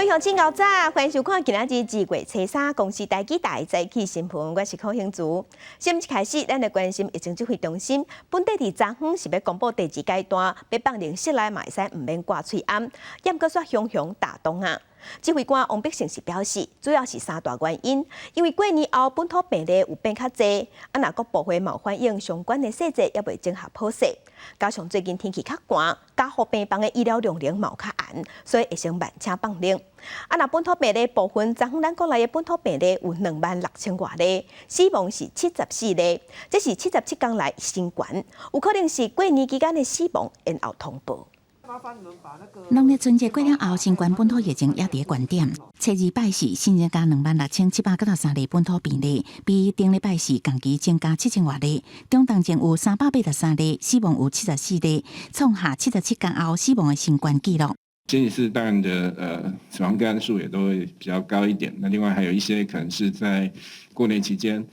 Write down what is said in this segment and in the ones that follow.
位鄉親𠢕早，歡迎收看今仔日2月初3公視台語台早起新聞，我是柯興竹。新聞一開始，咱來關心疫情指揮中心，本地佇昨昏是欲公布第二階段，欲放靈室內嘛會使毋免掛喙罨，毋過煞雄雄打擋啊！指揮官王必勝是表示，主要是三大原因，因為過年後本土病例有變較濟，啊若各部會嘛有反映相關的細節猶未整合好勢，加上最近天氣較寒，加護病房的醫療量能嘛有較絚，所以會先慢車放靈。啊若本土病例部分，昨昏咱國內的本土病例有26,000外例，死亡是74例，這是77工來新懸，有可能是過年期間的死亡延後通報。農曆春節過了後，新冠本土疫情也佇懸點。初二拜四新增加26,793例本土病例，比頂禮拜四同期增加7,000外例。中重症有383例，死亡有七十四例，創下77工後死亡的新懸紀錄。星期四當然的，死亡個案數也都會比較高一點。那另外還有一些可能是在過年期間，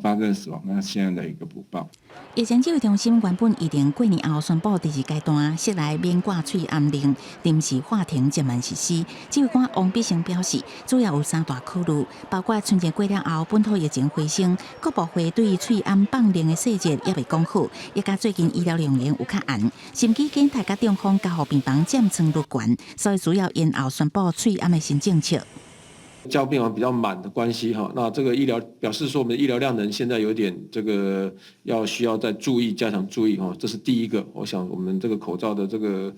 發生死亡，那現在的一個補報。疫情指揮中心原本預定過年後宣布第二階段室內免掛喙罨令，臨時喊停暫慢實施。指揮官王必勝表示，主要有三大考慮，包括春節過了後本土疫情回升，各部會對喙罨放靈的細節猶未講好，也佮最近醫療量能有較絚，心肌梗塞佮中風加護病房佔床率懸，所以需要延後宣布喙罨的新政策。加護病房比較滿的關係哈，那這個醫療表示說我們的醫療量能現在有點這個要需要再注意加強注意哈，這是第一個。我想我們這個口罩的這個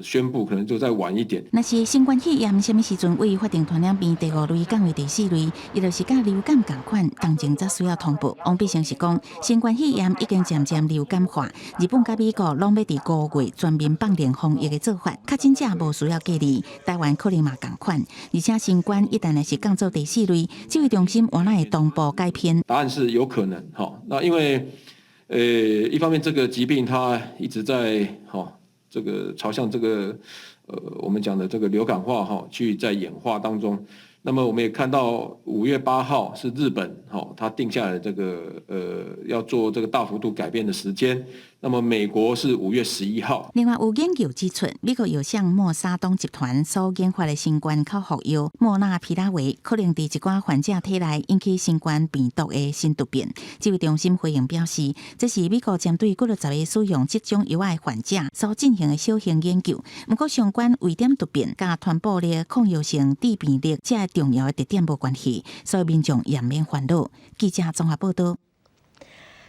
宣布可能就再晚一點。若是新冠肺炎啥物時陣為法定傳染病第五類降為第四類，伊就是佮流感仝款，當前才需要通報。王必勝是講，新冠肺炎已經漸漸流感化，日本佮美國攏欲佇5月全面放靈防疫的做法，確診者無需要隔離，台灣可能嘛仝款。而且新冠一旦若是降做第四類，指揮中心原來會同步改編。答案是有可能，哈，那因為，一方面這個疾病它一直在，哈，這個朝向這個，我們講的這個流感化，哈，去在演化當中。那麼我們也看到5月8號是日本，哈，它定下來這個，要做這個大幅度改變的時間。那麼美國是5月11號。另外有研究指出，美國藥廠默沙東集團所研發的新冠口服藥莫納皮拉韋，可能佇一寡患者體內引起新冠病毒的新突變。指揮中心回應表示，這是美國針對幾落十个使用這種藥的患者所進行的小型研究。毋過相關位點突變佮傳播力、抗藥性、致病力這重要的特點無關係，所以民眾也毋免煩惱。記者綜合報道。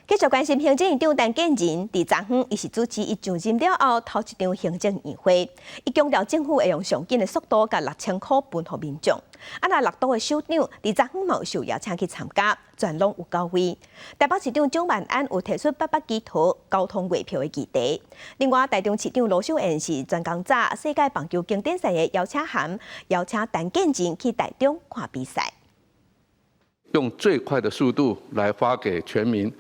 繼續關心行政院長陳建仁，佇昨昏，伊是主持伊上任了後頭一場行政院會，伊強調政府會用上緊的速度，共6000箍分予民眾。啊，若六都的首長佇昨昏嘛有受邀請去參加，全攏有到位。台北市長蔣萬安有提出北北基桃交通月票的議題。另外，台中市長盧秀燕是專工紮世界棒球經典賽的邀請函，邀請陳建仁去台中看比賽。用最快的速度來發給全民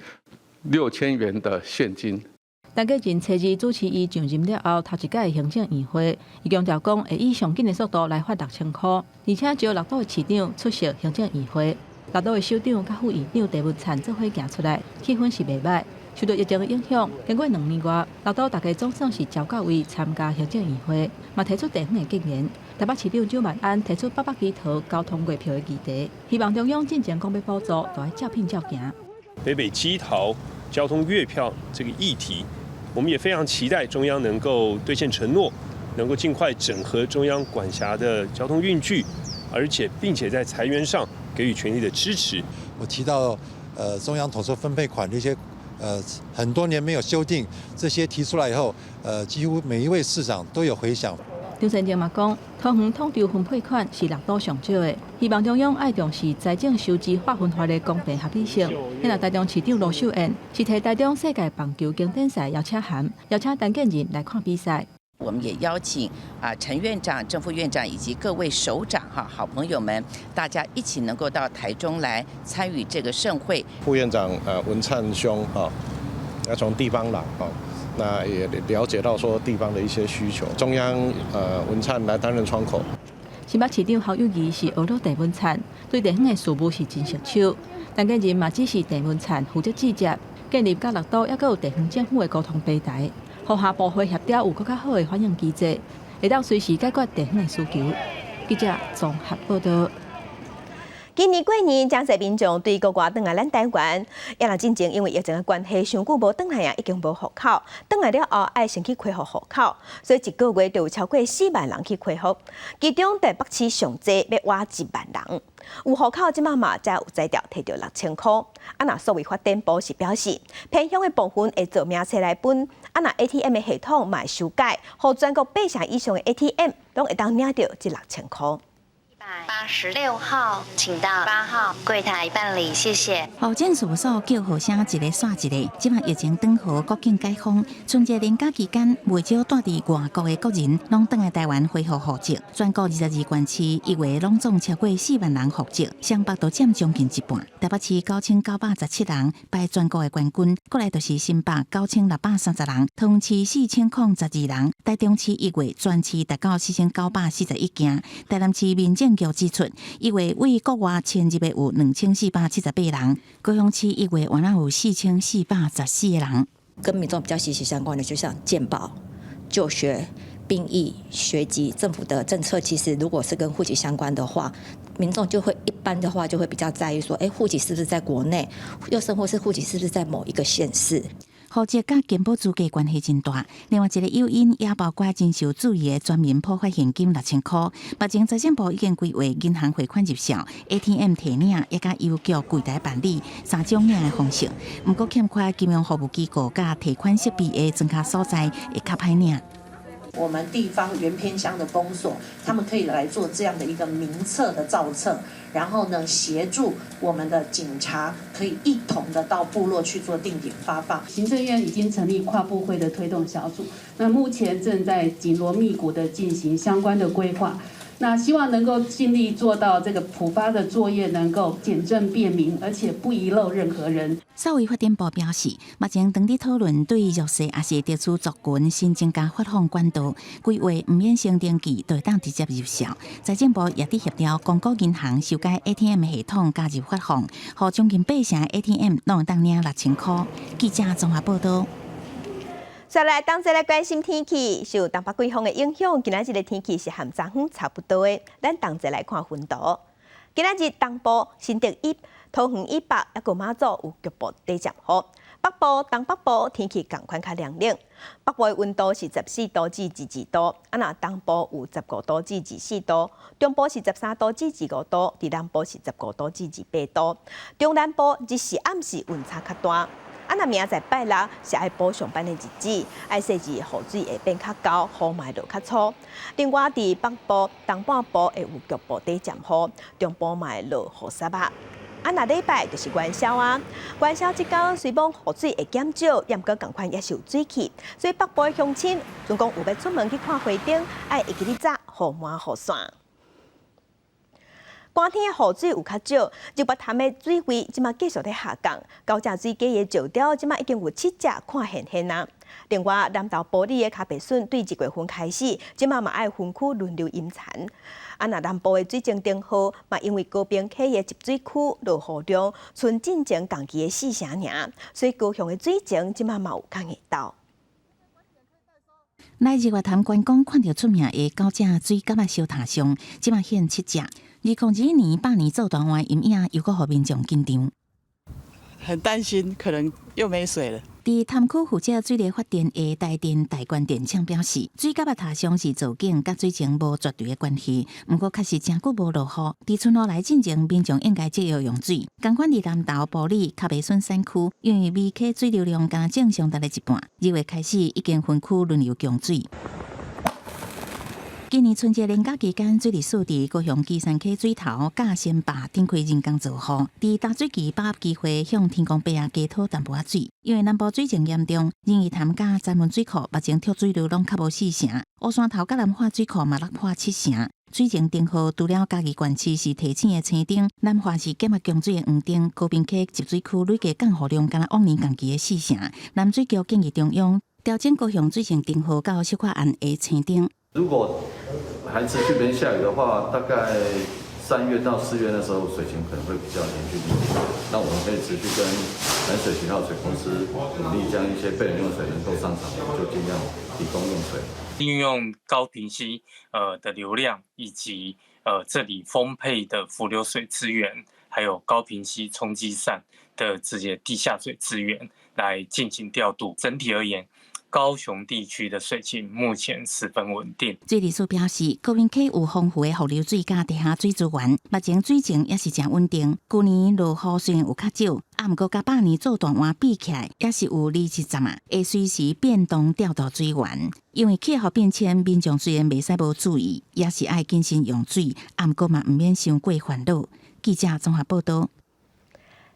6000元的現金。陳建仁初二主持伊上任了後頭一屆行政院會，伊強調講會以上緊的速度來發六千箍，而且招六都的市長出席行政院會，六都的首長佮副院長鄭文燦做伙行出來，氣氛是袂䆀。受到疫情的影響，經過2年外，六都大家總算是招到位參加行政院會，嘛提出地方的建言。台北市長蔣萬安提出北北基桃交通月票的議題，希望中央進前講欲補助，都愛照片照行。北北基桃交通月票這個議題，我們也非常期待中央能夠兌現承諾，能夠盡快整合中央管轄的交通運具，而且並且在財源上給予全力的支持。我提到，中央統籌分配款這些，很多年沒有修訂，這些提出來以後，幾乎每一位市長都有回響。張善政嘛講，桃園統籌分配款是六都上少的，希望中央愛重視財政收支劃分法的公平合理性。那台中市長盧秀燕是提台中世界棒球經典賽邀請函，邀請陳建仁來看比賽。我們也邀請啊陳院長、鄭副院長以及各位首長哈好朋友們，大家一起能夠到台中來參與這個盛會。副院長文燦兄哈，要從地方來哈。那也了解到說地方的一些需求，中央文燦來擔任窗口。新北市長侯友宜是學了鄭文燦，對地方的事務是真熟手。陳建仁嘛只是鄭文燦負責直接建立佮六都，猶閣有地方政府的溝通平台，予下部會協調有閣較好的反應機制。會當隨時解決地方的需求。記者綜合報道。今年過年，誠濟民眾對國外轉來咱台灣，也若進前因為疫情的關係，傷久無轉來啊，已經無戶口。轉來了後，愛先去恢復戶口，所以一個月就有超過4萬人去恢復。其中台北市上濟欲倚1萬人。有戶口這馬嘛才有才調提著6000箍。啊，若數位發展部是表示，偏鄉的部分會做名冊來分，啊，若 ATM 的系統嘛會修改，予全國八成以上的 ATM 攏會當領著這六千箍。 86號，請到8號櫃台辦理，謝謝。戶政事務所叫號聲一个煞一个，這馬疫情轉好，國境解封，春節連假期間，袂少蹛佇外國的國人攏轉來台灣恢復戶籍。全國22縣市1月攏總超過4萬人復籍，雙北都佔將近一半。台北市9917人排全國的冠軍，過來就是新北9630人，桃園市4012人，台中市1月全市達到4941件，台南市民政局指出，1月對國外遷入的有2478人，高雄市1月原來有4414個人。跟民眾比較息息相關的，就像健保、就學、兵役、學籍，政府的政策其實如果是跟戶籍相關的話，民眾就會一般的話就會比較在意說，欸，戶籍是不是在國內，又甚或是戶籍是不是在某一個縣市。戶籍佮健保資格關係真大，另外一個誘因也包括真受注意的全民普發現金六千箍。目前財政部已經規劃銀行匯款入數、ATM 提領，以及郵局櫃台辦理三種領的方式。毋過欠缺金融服務機構佮提款設備的莊跤所在，會較歹領。我們地方原偏鄉的公所，他們可以來做這樣的一個名冊的造冊，然後呢，協助我們的警察可以一同的到部落去做定點發放。行政院已經成立跨部會的推動小組，那目前正在緊鑼密鼓的進行相關的規劃。那希望能夠盡力做到這個普發的作業能夠簡政便民，而且不遺漏任何人。數位發展部表示，目前正佇討論對弱勢抑是特殊族群新增加發放管道，規劃毋免先登記，就會當直接入數。財政部也佇協調公股銀行修改 ATM 系統，加入發放，予將近八成 ATM 攏會當領六千箍。記者綜合報道。再來，當陣來關心天氣，受東北季風的影響，今仔日的天氣是和昨昏差不多的。咱同齊來看雲圖。今仔日東部新竹以桃園以北，抑閣馬祖有局部短暫雨。北部、東北部天氣仝款較涼冷。北部的溫度是14度至22度，啊若東部有15度至24度，中部是13度至25度，佇南部是15度至28度。中南部日時暗時溫差較大。啊，若明仔載拜六是愛補上班的日子，愛細緻雨水會變較厚，雨嘛會落較粗。另外，佇北部、東半部會有局部短暫雨，中部嘛會落雨雪仔。啊，若禮拜就是元宵啊！元宵這工雖罔雨水會減少，毋過仝款也是有水汽，所以北部的鄉親，如果有欲出門去看花燈，愛會記得紮予滿雨傘。寒天的雨水有較少，日月潭的水位這馬繼續咧下降，九隻水雞的石雕這馬已經有七隻看現現啊。另外，南投埔里的跤白筍對1月份開始，這馬嘛愛分區輪流淹田。啊，若南部的水情燈號嘛，因為高屏溪的集水區落雨量，賰進前仝期的四成爾，所以高雄的水情這馬嘛有較硬鬥。來日月潭觀光看著出名的九隻水蛤仔小塔上，這馬現七隻。2021年百年做大灣陰影，又閣予民眾緊張。很擔心，可能又沒水了。佇潭區負責水力發電的台電大觀電廠表示，水蛤仔塔上是造景，佮水情無絕對的關係。毋過確實誠久無落雨，佇春雨來進前，民眾應該節約用水。仝款佇南投埔里跤白筍產區，因為美溪水流量敢若正常達的一半，2月開始已經分區輪流供水。今年春節連假期間，水利署佇高雄旗山溪水頭佮仙壩展開人工造雨，佇大水期把握機會向天公伯仔祈討淡薄仔水。因為南部水情嚴重，仁義潭佮三門水庫目前蓄水量攏較無四成，烏山頭佮南化水庫嘛落破七成。水情燈號除了嘉義縣市是提醒的青燈，南化是減壓供水的黃燈，高屏溪集水區累計降雨量敢若往年仝期的四成。南水局建議中央調整高雄水情燈號到小可暗的青燈。如果還持續沒下雨的話，大概3月到4月那時候水情可能會比較嚴峻一點，那我們可以持續跟南水渠號水公司努力，將一些備用水能夠上場，我們就盡量提供用水。運用高屏溪的流量，以及這裡豐沛的伏流水資源，還有高屏溪沖積扇的這些地下水資源來進行調度。整體而言，高雄地區的水情目前十分穩定。水利署表示，高屏溪有豐富的伏流水佮地下水資源，目前水情也是誠穩定。舊年落雨雖然有較少，啊，毋過佮百年做大灣比起來，也是有20十啊，會隨時變動調度水源。因為氣候變遷，民眾雖然袂使無注意，也是愛謹慎用水，啊，毋過嘛毋免傷過煩惱。記者綜合報道。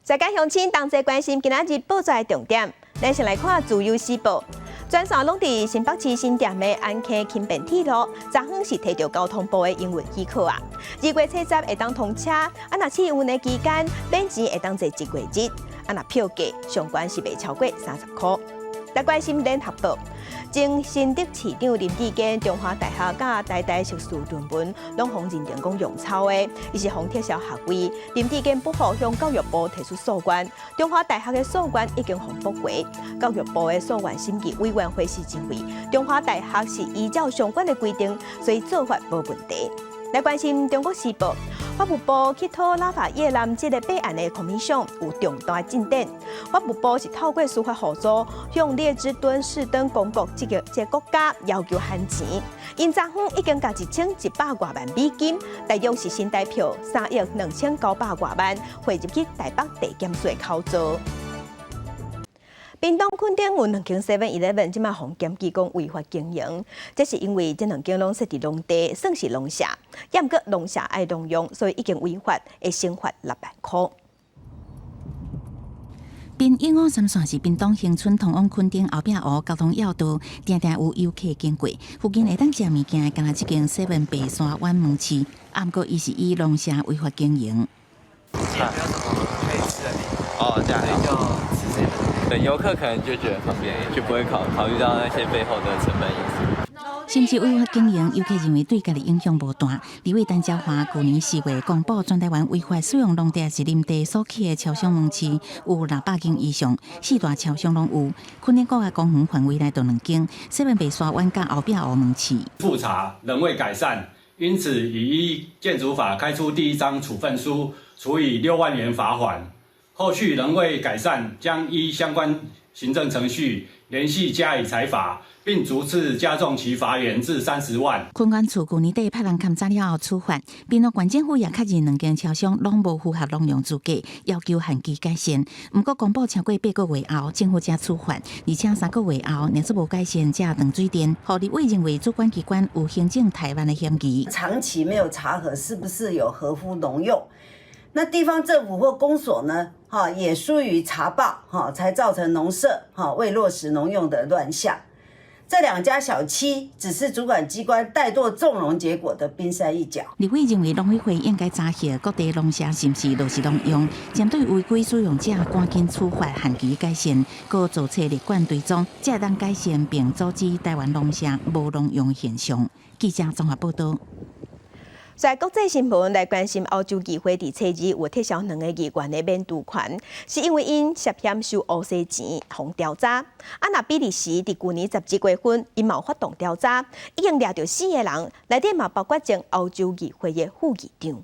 大家鄉親同齊關心今仔日報紙的重點，咱先來看《自由時報》。全線攏佇新北市新店的安溪輕便鐵路，昨昏是提著交通部的營運許可啊。2月初10會當通車，啊若試營運的期間免錢會當坐一月日，啊若票價上懸是袂超過30箍。來關心聯合報，前新竹市長林智堅、中華大學佮台大碩士論文攏予認定講用抄的，伊是予撤銷學位。林智堅不服向教育部提出訴願，中華大學的訴願已經予駁回。教育部的訴願審議委員會是認為，中華大學是依照相關的規定，所以做法無問題。來關心中國時報，法務部去討拉法葉南這個弊案的 commission 有重大進展。法務部是透過司法互助，向列支敦士登公國這個國家要求還錢。𪜶昨昏已經共1100外萬美金，大約是新台票3億2900外萬，匯入去台北地檢署的口座。屏東墾丁有兩間 Seven Eleven，這馬予檢舉講違法經營，這是因為這兩間攏設佇農地，算是農舍，抑毋過農舍愛農用，所以已經違法，會懲罰6萬箍。屏153線是屏東恆春通往墾丁後壁湖交通要道，定定有遊客經過，附近會當食物件的，干焦這間 Seven 白沙灣門市，啊，毋過伊是以農舍違法經營。哦，這樣就吃 seven。對，遊客可能就覺得方便，就不會考慮到那些背後的成本因素。是毋是違法經營？遊客認為對家己影響無大。立委陳昭華舊年4月公布全台灣違法使用農地抑是林地所起的超商門市有600間以上，四大超商攏有。墾丁國家公園範圍內就兩間，Seven 白沙灣佮後壁湖門市。複查仍未改善，因此已依建築法開出第一張處分書，處以6萬元罰款。後續仍未改善，將依相關行政程序連續加以裁罰，並逐次加重其罰鍰至30萬。墾管處舊年底派人勘查了後處罰，屏東縣政府也確認兩間超商攏無符合農用資格，要求限期改善。毋過公布超過8個月後，政府才處罰，而且3個月後若是無改善，才斷水電。何立委認為主管機關有行政怠慢的嫌疑。長期沒有查核是不是有合乎農用？那地方政府或公所呢？哈，也疏於查報，哈，才造成農舍哈未落實農用的亂象。這兩家小七只是主管機關怠惰縱容結果的冰山一角。立委認為農委會應該查核各地農舍是毋是落實農用，針對違規使用者趕緊處罰，限期改善，閣做冊列管追蹤，才會當改善並阻止台灣農舍無農用現象。記者綜合報道。在國際新聞來關心，歐洲議會佇初二有撤銷兩個議員的免辭權，是因為𪜶涉嫌收烏西錢，予調查。啊，若比利時佇舊年12月份，𪜶嘛有發動調查，已經掠著四個人，內底嘛包括前歐洲議會的副議長。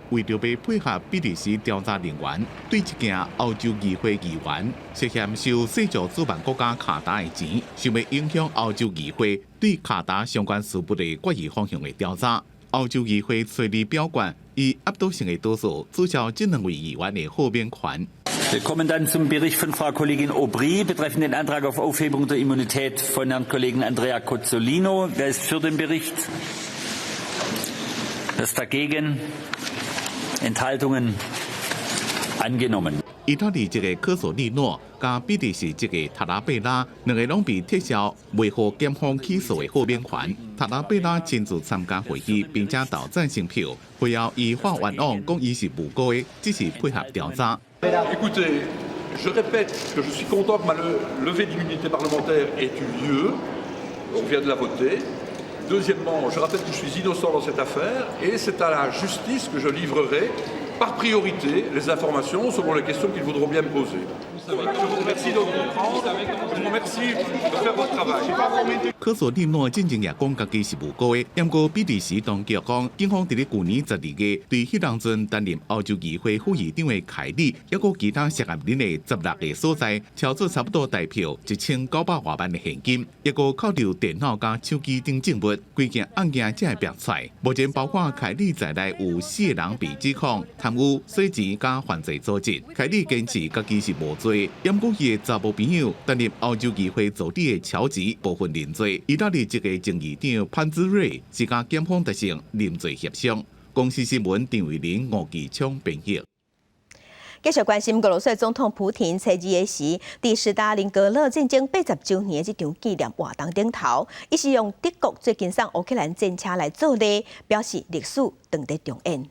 為著欲配合比利時調查人員對一件歐洲議會議員涉嫌收世界主辦國家卡達的錢，想欲影響歐洲議會對卡達相關事務的決議方向的調查。歐洲議會初二表決，以壓倒性的多數注銷這兩位議員的豁免權。 Wir kommen dann zum Bericht von Frau Kollegin Aubry betreffend den Antrag auf Aufhebung der Immunität von Herrn Kollegen Andrea Cozzolino. Wer ist für den Bericht? Wer ist dagegen? Enthaltungen? Angenommen. 意大利籍的科索利諾佮比利時籍的塔拉貝拉，兩个攏被撤銷袂予檢方起訴的豁免權。塔拉貝拉親自參加會議，並且投贊成票。會後，伊發願網講伊是無辜的，只是配合調查。 Écoutez, je répète que je suis content que ma levée d'immunité parlementaire ait eu lieu. On vient de la voter. Deuxièmement, je rappelle que je suis innocent dans cette affaire et c'est à la justice que je livrerai par priorité les informations selon les questions qu'ils voudront bien me poser. Je vous remercie de comprendre, je vous remercie de faire votre travail. 科索利諾進前也講家己是無辜的，毋過比利時當局講，警方佇咧舊年12月對彼當陣擔任歐洲議會副議長的凱利，抑閣其他涉案人的16個所在，抄出差不多台票1900外萬的現金，抑閣扣留電腦佮手機等證物，規件案件才會爆出來。目前包括凱利在內有四个人被指控貪污、洗錢佮犯罪組織。凱利堅持家己是無罪，毋過伊的查某朋友擔任歐洲議會助理的喬吉部分認罪。意大利籍的前議長潘茲瑞是佮檢方達成認罪協商。公視新聞陳慧玲、吳繼昌編譯。繼續關心俄羅斯總統普廷初二的時，佇斯大林格勒戰爭80週年的這場紀念活動頂頭，伊是用德國最近送烏克蘭戰車來做例，表示歷史正佇重演。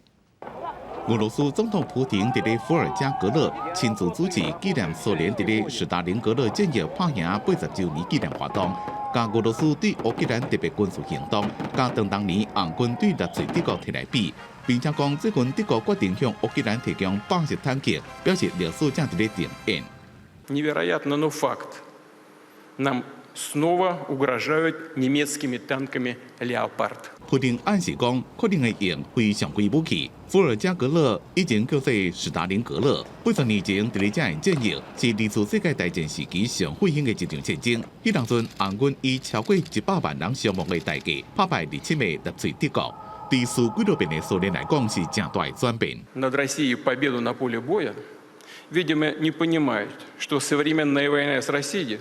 俄羅斯總統普廷佇咧伏爾加格勒親自主持紀念蘇聯佇咧斯大林格勒戰役拍贏80週年紀念活動，共俄羅斯對烏克蘭特別軍事行動，佮當年紅軍對納粹德國提來比，並且講最近德國決定向烏克蘭提供80坦克，表示歷史正佇咧重演。 Невероятно, но факт. Нам снова угрожают немецкими танками «Леопард». 普丁暗示講，可能會用非常規武器。伏爾加格勒以前叫做斯大林格勒，80年前佇咧遮個戰役是二次世界大戰時期上血腥的一場戰爭。彼當陣紅軍以超過100萬人傷亡的代價，拍敗入侵的納粹德國。對輸幾落遍的蘇聯來講，是誠大的轉變。 Над Россией победу на поле боя, видимо, не понимают, что современная война с Россией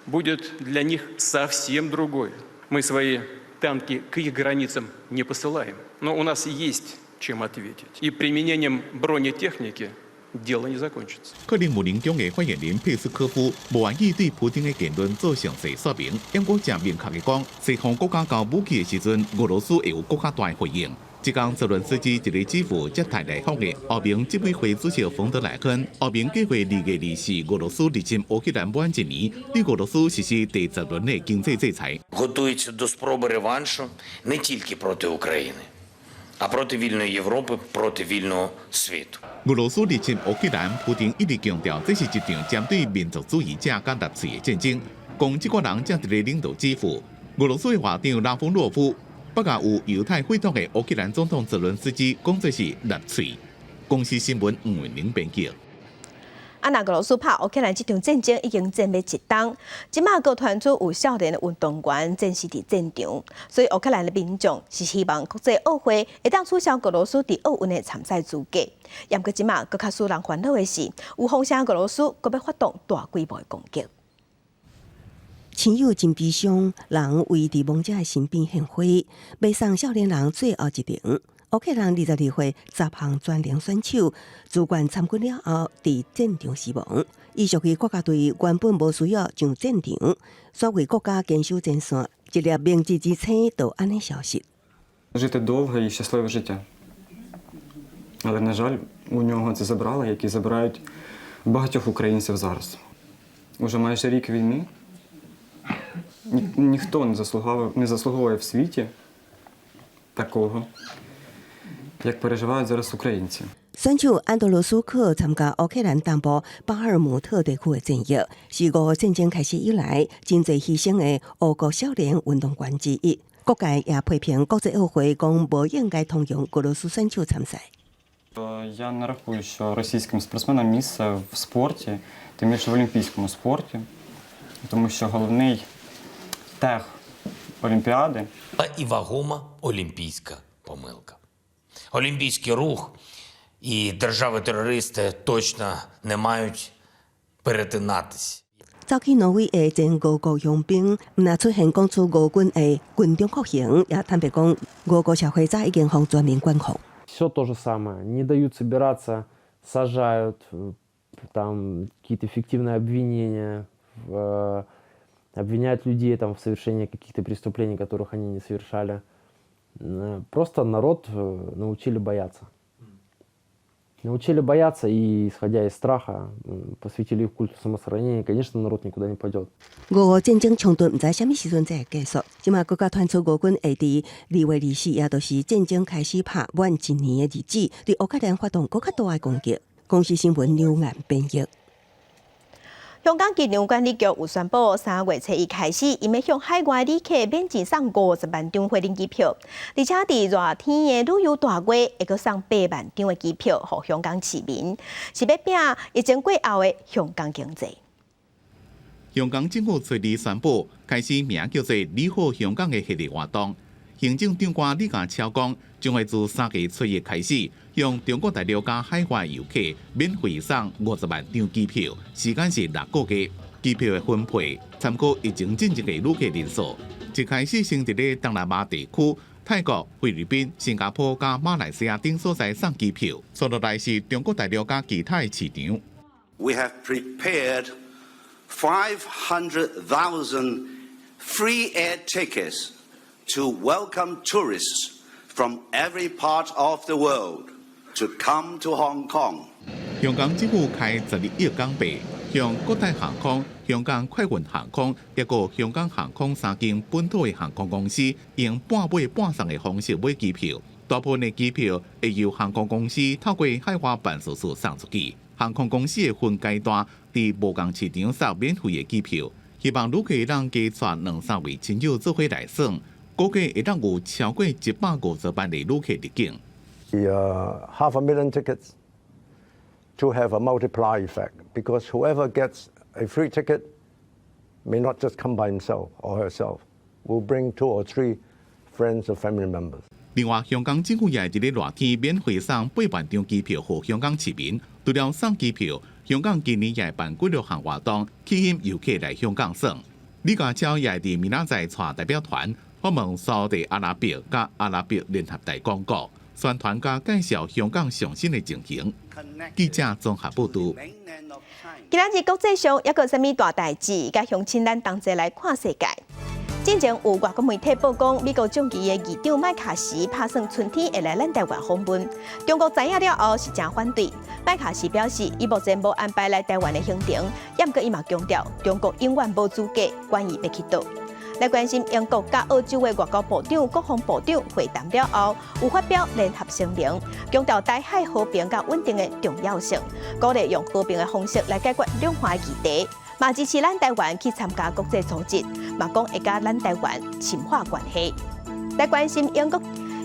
будет для них совсем другой. Мы свои танки к их границам не посылаем, но у нас есть чем ответить. И применением бронетехники дело не закончится. 克里姆林宮的發言人佩斯科夫無願意對普丁的言論做詳細說明，毋過誠明確的講，西方國家交武器的時陣，俄羅斯會有閣較大的回應。這工澤倫斯基佇咧基輔接待來訪的歐盟執委會主席馮德萊恩，歐盟計劃2月24俄羅斯入侵烏克蘭滿一年，對俄羅斯實施第十輪的經濟制裁。 Готується до спроби реваншу не тільки проти України, а проти вільної Європи, проти вільного світу. 俄羅斯入侵烏克蘭，普丁一直強調這是一場針對民族主義者佮納粹的戰爭，講這寡人正佇咧領導基輔。俄羅斯的外長拉夫洛夫，把有猶太血統的烏克蘭總統澤倫斯基講做是納粹。公視新聞吳文玲編輯。啊，若俄羅斯拍烏克蘭這場戰爭已經戰欲一冬，這馬閣傳出有少年的運動員戰死佇戰場，所以烏克蘭的民眾是希望國際奧會會當取消俄羅斯佇奧運的參賽資格。毋過這馬閣較使人煩惱的是，有風聲俄羅斯閣欲發動大規模的攻擊。親友真悲傷，人圍佇亡者的身邊獻花，欲送少年人最後一程。烏克蘭22歲十項全能選手自願參軍了後，佇戰場死亡。伊屬於國家隊，原本無需要上戰場，煞為國家堅守前線，一粒明日之星就按呢消失。 Жити довге і щасливе життя. Але, на жаль, у нього це забрали, як і забирають багатьох українців зараз. Уже майже рік війни. Ніхто не заслуговує в світі такого, як переживають зараз українці. 選手安德羅斯克參加烏克蘭東部巴爾姆特地區的戰役，是俄烏戰爭開始以來真濟犧牲的烏國少年運動員之一。各界也批評國際奧會講無應該通融俄羅斯選手參賽。 Я не рахую, що російським спортсменам місце в спорті, тим більше в олімпійському спорті, тому що головний тег Олімпіади І вагома олімпійська помилка. Олімпійський рух і держави-терористи точно не мають перетинатись. 走去挪威的前俄國傭兵，毋但出現講出俄軍的軍中酷刑，也坦白講，俄國社會早已經予全面管控。 Все то же самое. Не дают собираться, сажают, там какие-то фиктивные обвинения, обвиняют людей там, в совершении каких-то преступлений, которых они не совершали. Просто народ научили бояться. Научили бояться и, исходя из страха, посвятили их культу самосохранения, конечно, народ никуда не пойдет. 俄烏戰爭衝突毋知啥物時陣才會結束。這馬國家傳出俄軍會佇2月24，也就是戰爭開始拍滿一年的日子，對烏克蘭發動閣較大的攻擊。公視新聞劉岩編譯。香港機場管理局有宣布，3月初一開始，𪜶欲向海外旅客免錢送50萬張貨輪機票，而且佇熱天的旅遊大月，會閣送8萬張的機票予香港市民，是欲拚疫情過後的香港經濟。香港政府昨日宣布，開始名叫做“你好香港”的系列活動。行政長官李家超講，將會自3月初一開始，向中國大陸佮海外遊客免費送50萬張機票，時間是6個月。機票的分配參考疫情進前的旅客人數。一開始先佇咧東南亞地區、泰國、菲律賓、新加坡佮馬來西亞等所在送機票，紲落來是中國大陸佮其他的市場。 We have prepared 500,000 free air tickets to welcome tourists from every part of the world to come to Hong Kong. 香港政府開12億港幣，向國泰航空、香港快運航空、抑閣香港航空三間本土的航空公司，用半買半送的方式買機票。大部分的機票會由航空公司透過海外辦事處送出去。航空公司會分階段佇無仝市場送免費的機票，希望旅客通加帶兩三位親友做伙來耍。估計會當有超過150萬的旅客入境。 The half a million tickets to have a multiplier effect because whoever gets a free ticket may not just come by himself or herself, will bring two or three friends or family members. 另外，香港政府也會佇咧熱天免費送8萬張機票予香港市民。除了送機票，香港今年也會辦幾多項活動，吸引遊客來香港耍。李家超也會佇明仔載帶代表團訪問沙特阿拉伯佮阿拉伯聯合大公國，宣傳佮介紹香港上新的情形。記者綜合報導。今仔日國際上猶閣有啥物大代誌？佮鄉親咱同齊來看世界。進前有外國媒體報講，美國眾議院議長麥卡錫拍算春天會來咱台灣訪問。中國知影了後是誠反對。麥卡錫表示，伊目前無安排來台灣的行程，毋過伊嘛強調，中國永遠無資格管伊欲去佗。來關心英國佮澳洲的外交部長、國防部長會談了後，有發表聯合聲明，強調台海和平佮穩定的重要性，鼓勵用和平的方式來解決兩岸的議題，嘛支持咱台灣去參加國際組織，嘛講會佮咱台灣深化關係。來關心英國，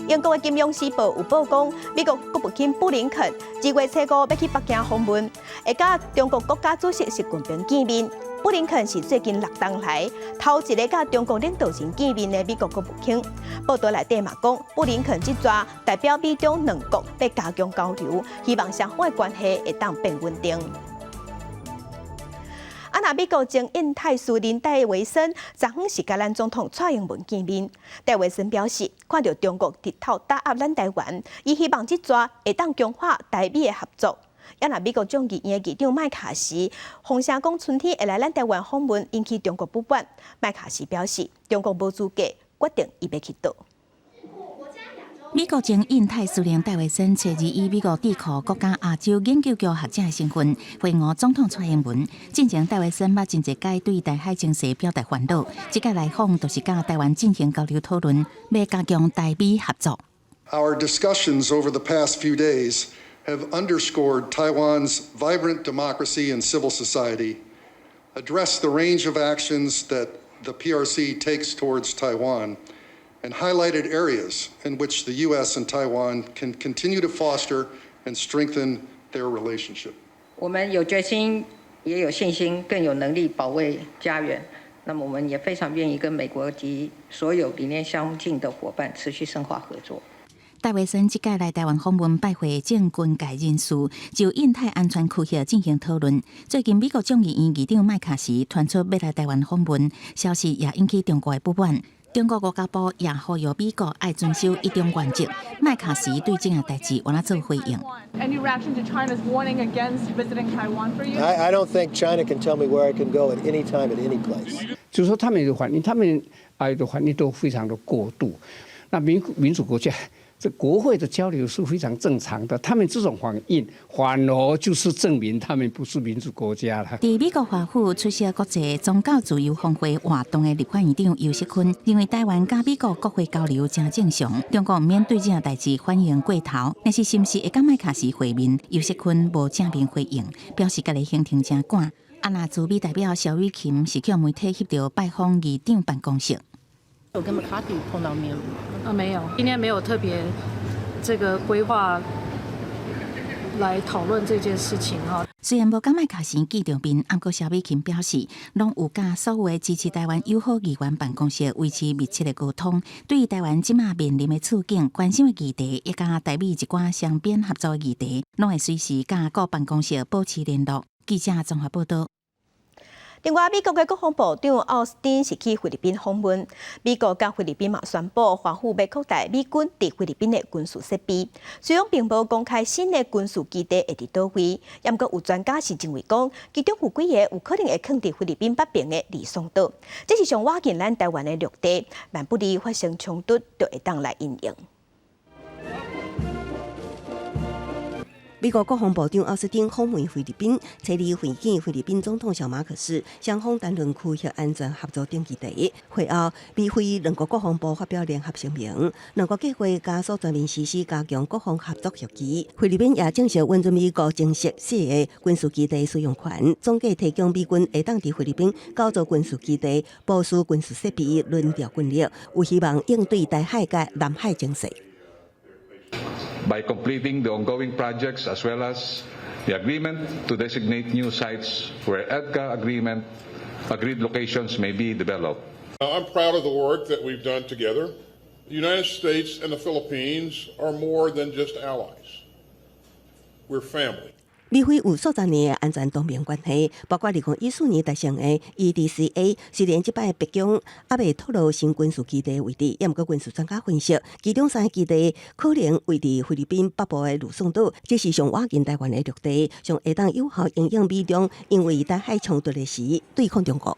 英國的《金融時報》有報講，美國國務卿布林肯2月初五欲去北京訪問，會佮中國國家主席習近平見面。布林肯是最近6冬來頭一个佮中國領導人見面的美國國務卿。報道內底嘛講，布林肯這逝代表美中兩國欲加強交流，希望雙方的關係會當變穩定。啊，若美國前印太司令戴維森昨昏是佮咱總統蔡英文見面。戴維森表示，看著中國直頭打壓咱台灣，伊希望這逝會當強化台美的合作。啊，若美國眾議院議長麥卡錫風聲講春天會來咱台灣訪問，引起中國不滿。麥卡錫表示，中國無資格決定伊欲去佗。美國前印太司令戴維森昨日以美國智庫國家亞洲研究局學者的身份會晤總統蔡英文。進前戴維森捌真濟擺對台海情勢表達煩惱，這擺來訪就是佮台灣進行交流討論，欲加強台美合作。 Our discussions over the past few days have underscored Taiwan's vibrant democracy and civil society, addressed the range of actions that the PRC takes towards Taiwan, and highlighted areas in which the U.S. and Taiwan can continue to foster and strengthen their relationship. 我們有決心，也有信心，更有能力保衛家園。那麼，我們也非常願意跟美國及所有理念相近的夥伴持續深化合作。戴維森這擺來台灣訪問，拜會政軍界人士，就印太安全區域進行討論。最近美國眾議院議長麥卡錫傳出欲來台灣訪問，消息也引起中國的不滿。中國外交部也呼籲美國愛遵守一中原則。麥卡錫對這件代誌有按怎做回應？ Any reaction to China's warning against visiting Taiwan for you? I don't think China can tell me where I can go at any time at any place. 就是說他們的反應，他們的反應都非常的過度。那民主國家這國會的交流是非常正常的，他們這種反應反而就是證明他們不是民主國家啦。佇美國華府出席國際宗教自由峰會活動的立法院長游錫堃認為，台灣佮美國國會交流誠正常，中國毋免對這件代誌反應過頭。但是，是毋是會佮麥卡錫會面？游錫堃無正面回應，表示家己行程誠趕。啊，若駐美代表蕭美琴是予媒體翕著拜訪議長辦公室。有跟麥卡錫碰到面嗎？啊，沒有，今天沒有特別這個規劃來討論這件事情哈。雖然無佮麥卡錫見著面，毋過蕭美琴表示，攏有佮所有的支持台灣友好議員辦公室維持密切的溝通，對於台灣這馬面臨的處境、關心的議題，以及台美一寡雙邊合作議題，攏會隨時佮各辦公室保持聯絡。記者綜合報道。另外，美國的國防部長奧斯汀是去菲律賓訪問。美國佮菲律賓嘛宣布，華府欲擴大美軍佇菲律賓的軍事設備。雖然並無公開新的軍事基地會佇佗位，毋過有專家是認為講，其中有幾个有可能會囥佇菲律賓北爿的呂宋島，這是上倚近咱台灣的陸地，萬不利發生衝突，就會當來因應。美國國防部長奧斯汀訪問菲律賓，初二會見菲律賓總統小馬可仕，雙方談論區域安全合作等議題。會後，美菲兩國國防部發表聯合聲明，兩國計劃加速全面實施加強國防合作協議。菲律賓也正式允准美國增設四个軍事基地使用權，總計提供美軍會當佇菲律賓構造軍事基地、部署軍事設備、輪調軍力，有希望應對台海佮南海情勢。 By completing the ongoing projects as well as the agreement to designate new sites where EDCA agreement agreed locations may be developed. I'm proud of the work that we've done together. The United States and the Philippines are more than just allies. We're family. 美菲有數十年的安全同盟關係，包括2014年達成的 EDCA。雖然這擺白宮猶未透露新軍事基地位置，毋過軍事專家分析，其中三个基地可能位佇菲律賓北部的呂宋島，這是上倚近台灣的陸地，上會當有效因應美中因為台海衝突的時對抗中國。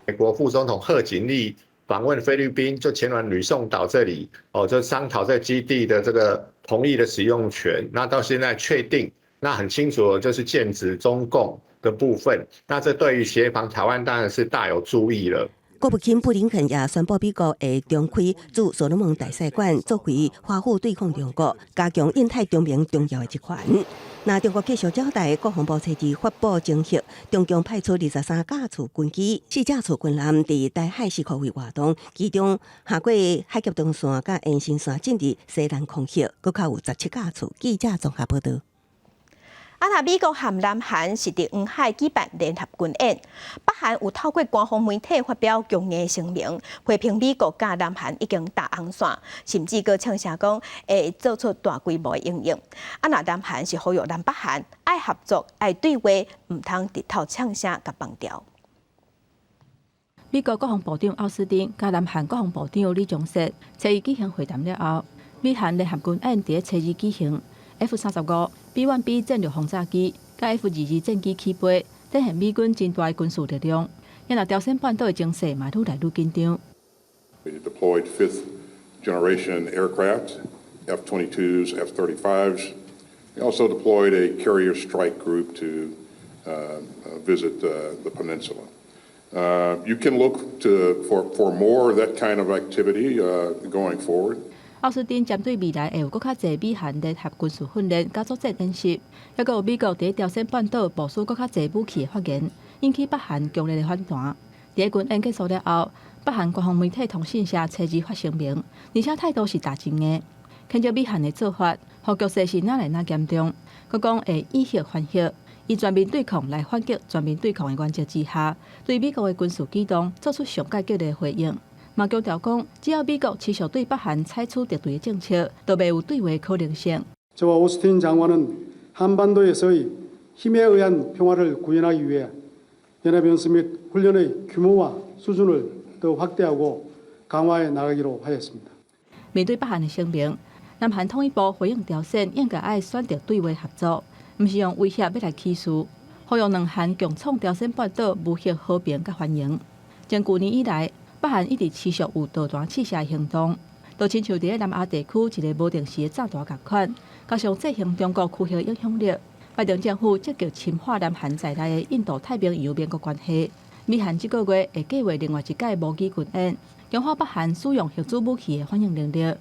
美國副總統賀錦麗訪問菲律賓，就前往呂宋島這裡，哦，就商討這基地的這個同意的使用權。那到現在確定。那很清楚，就是劍指中共的部分。那這對於協防台灣當然是大有助益了。國務卿布林肯也宣布，美國會重開駐所羅門大使館，作為華府對抗中國、加強印太同盟重要的一環。那中國繼續交代，國防部初二發布偵緝，中共派出23架次軍機、4架次軍艦佇台海四箍圍活動，其中跨過海峽中線佮延伸線進入西南空域，閣較有17架次。記者綜合報道。啊，若美國和南韓是佇黃海舉辦聯合軍演，北韓有透過官方媒體發表強硬聲明，批評美國佮南韓已經踏紅線，甚至閣嗆聲講會做出大規模的因應。啊，若南韓是呼籲南北韓愛合作、愛對話，毋通直頭嗆聲共放調。美國國防部長奧斯汀佮南韓國防部長李鍾碩初二舉行會談了後，美韓聯合軍演佇初二舉行。F-35、B-1B 戰略轟炸機、佮 F-22戰機起飛，展現美軍真大的軍事力量。若朝鮮半島的情勢嘛，愈來愈緊張。 We deployed fifth generation aircraft, F-22s, F-35s. We also deployed a carrier strike group to visit the peninsula. You can look for more of that kind of activity going forward. 奧斯汀針對未來會有閣較濟美韓聯合軍事訓練、佮作戰演習，抑閣有美國佇朝鮮半島部署閣較濟武器的發言，引起北韓強烈的反彈。佇軍演結束了後，北韓官方媒體通訊社初二發聲明，而且態度是大真硬，譴責美韓的做法，予局勢是愈來愈嚴重。閣講會以核還核，以全面對抗來反擊全面對抗的原則之下，對美國的軍事舉動做出上蓋激烈的回應。嘛強調講，只要美國持續對北韓採取敵對的政策，就袂有對話可能性。 저와 오스틴 장관은 한반도에서의 힘에 의한 평화를 구현하기 위해 연합연습 및 훈련의 규모와 수준을 더 확대하고 강화해 나가기로 하였습니다. 面對北韓的聲明，南韓統一部回應朝鮮應該愛選擇對話合作，毋是用威脅欲來起事，呼籲兩韓共創朝鮮半島無核和平佮繁榮。從舊年以來，北韓一直持續有導彈試射行動，就親像佇咧南亞地區一个無定時的炸彈仝款，加上制衡中國區域影響力，拜登政府積極深化南韓在內的印度太平洋盟國關係。美韓這个月會計劃另外一屆模擬軍演，強化北韓使用核子武器的反應能力。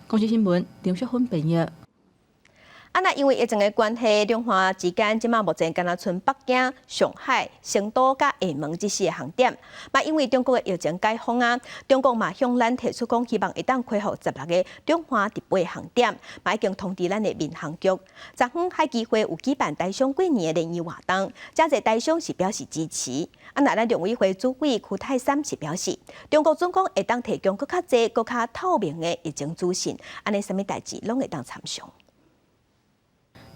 公視新聞張淑芬編譯。啊，那因為疫情的關係，兩岸之間這馬目前敢若賰北京、上海、成都佮廈門這四个航點。嘛，因為中國的疫情解封啊，中國嘛向咱提出講，希望會當開放16个兩岸直飛航點，嘛已經通知咱的民航局。昨昏海基會有舉辦台商過年的聯誼活動，誠濟台商是表示支持。啊，那咱陸委會主委邱太三是表示，中國準講會當提供閣較濟、閣較透明的疫情資訊，按呢啥物代誌攏會當參詳。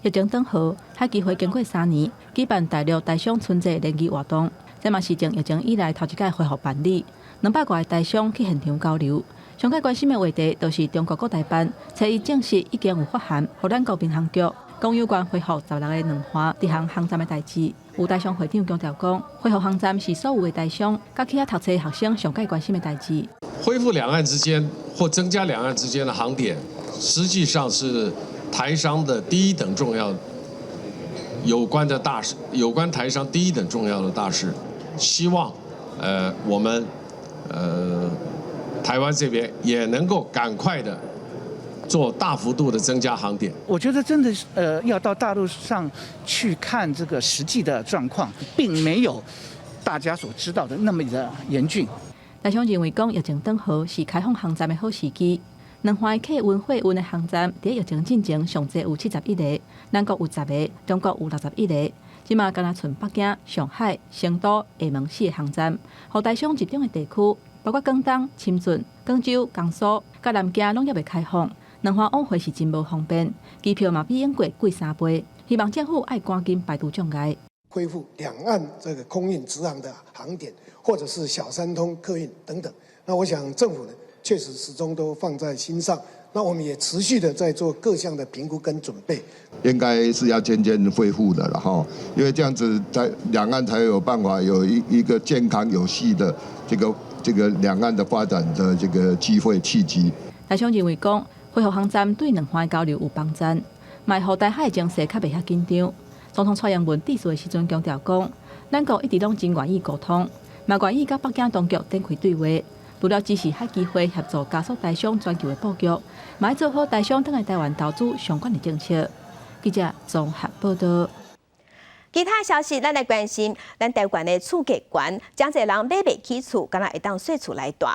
疫情轉好，海基會經過3年舉辦大陸台商春節聯誼活動，這嘛是自疫情以來頭一擺恢復辦理。200外个台商去現場交流，上蓋關心的話題，就是中國國台辦初一證實已經有發函，予咱國民航局，講有關恢復16個兩岸直航航站的代誌。有台商會長強調講，恢復航站是所有的台商，佮去遐讀冊學生上蓋關心的代誌。恢復兩岸之間或增加兩岸之間的航點，實際上是台商的第一等重要有關的大事，有關台商第一等重要的大事，希望，我們，台灣這邊也能夠趕快的做大幅度的增加航點。我覺得真的是，要到大陸上去看這個實際的狀況，並沒有大家所知道的那麼的嚴峻。台商認為講疫情轉好是開放航站的好時機。兩岸客運貨運的航站，佇疫情進前上濟有71個，咱國有10個，中國有61個。這馬敢若賰北京、上海、成都、廈門四个航站，予台商集中的地區，包括廣東、深圳、廣州、江蘇、佮南京攏猶未開放。兩岸往回是真無方便，機票嘛比往過貴3倍。希望政府愛趕緊排除障礙，恢復兩岸這個空運直航的航點，或者是小三通客運等等。那我想政府呢，確實始終都放在心上。那我們也持續的在做各項的評估跟準備。應該是要漸漸恢復的了哈，因為這樣子在兩岸才有辦法有一個健康有序的這個兩岸的發展的這個機會契機。台商認為講，恢復航站對兩岸交流有幫助，嘛予台海情勢較袂遐緊張。總統蔡英文致辭的時陣強調講，咱國一直攏真願意溝通，嘛願意佮北京當局展開對話。除了支持海基會協助加速台商全球的布局，嘛愛做好台商轉來台灣投資相關的政策。記者綜合報道。其他消息，咱來關心，咱台灣的厝價懸，誠濟人買袂起厝，敢若會當稅厝來住。